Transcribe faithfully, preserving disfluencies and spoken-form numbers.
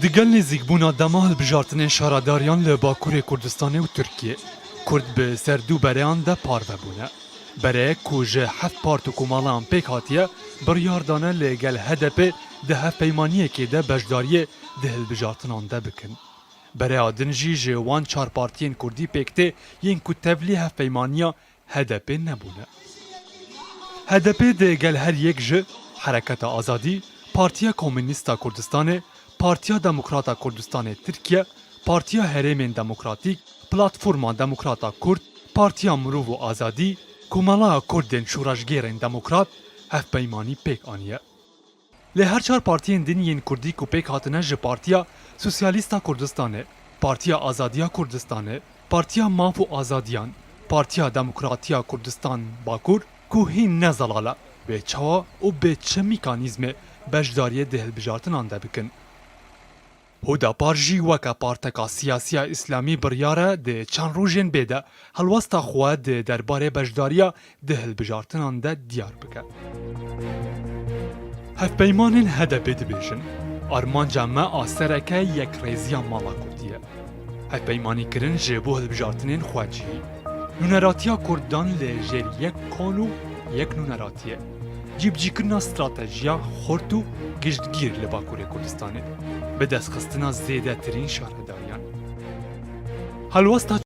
Digel nêzîkbûna dema hilbijartinên şaredariyan li Bakurê Kurdistanê û Tirkiyê, Kurd bi ser du bereyan de parve bûne. Bereyek ku ji heft part û komalan pêk hatiye, biryar dane li gel H D P di hevpeymaniyekê de beşdariyê di hilbijartinan de bikin. Bereya din jî ji wan çar partiyên kurdî pêk tê yên ku tevlî hevpeymaniya H D P nebûne. H D P di gel her yek ji Hereketa Azadî, Partiya Komûnîst a Kurdistanê, Partiya Demokrat a Kurdistanê Tirkiye, Partiya Herêmên Demokratîk, Platforma Demokrat a Kurd, Partiya Mirov û Azadî, Komela Kurdên Şoreşgêrên Demokrat hevpeymanî pêk aniye. Lê her çar partiyên din yên kurdî ku pêk hatine ji Partiya Sosyalîst a Kurdistanê, Partiya Azadiya Kurdistanê, Partiya Maf û Azadiyan, Partiya Demokratiya Kurdistan Bakur, ku hîn ne zelal e, wê çawa û bi çi mekanîzmê beşdariyê di hilbijartinan de bikin. Hudapar jî weke parteka siyasiya îslamî biryar e di çend rojên bê de helwesta xwe di derbarê beşdariya di hilbijartinan de diyar bike. Hevpeymanên H D P dibêjin, armanca me a sereke yekrêziya mala Kurdî ye. Hevpeymanîkirin ji bo hilbijartinên xwecihî, nûneratiya Kurdan li jêr yek kon û yek nûneratiyê, cîbicîkirina stratejiya xurt û giştgîr li Bakurê Kurdistanê, bi destxistina zêdetirîn şaredariyan. Helwesta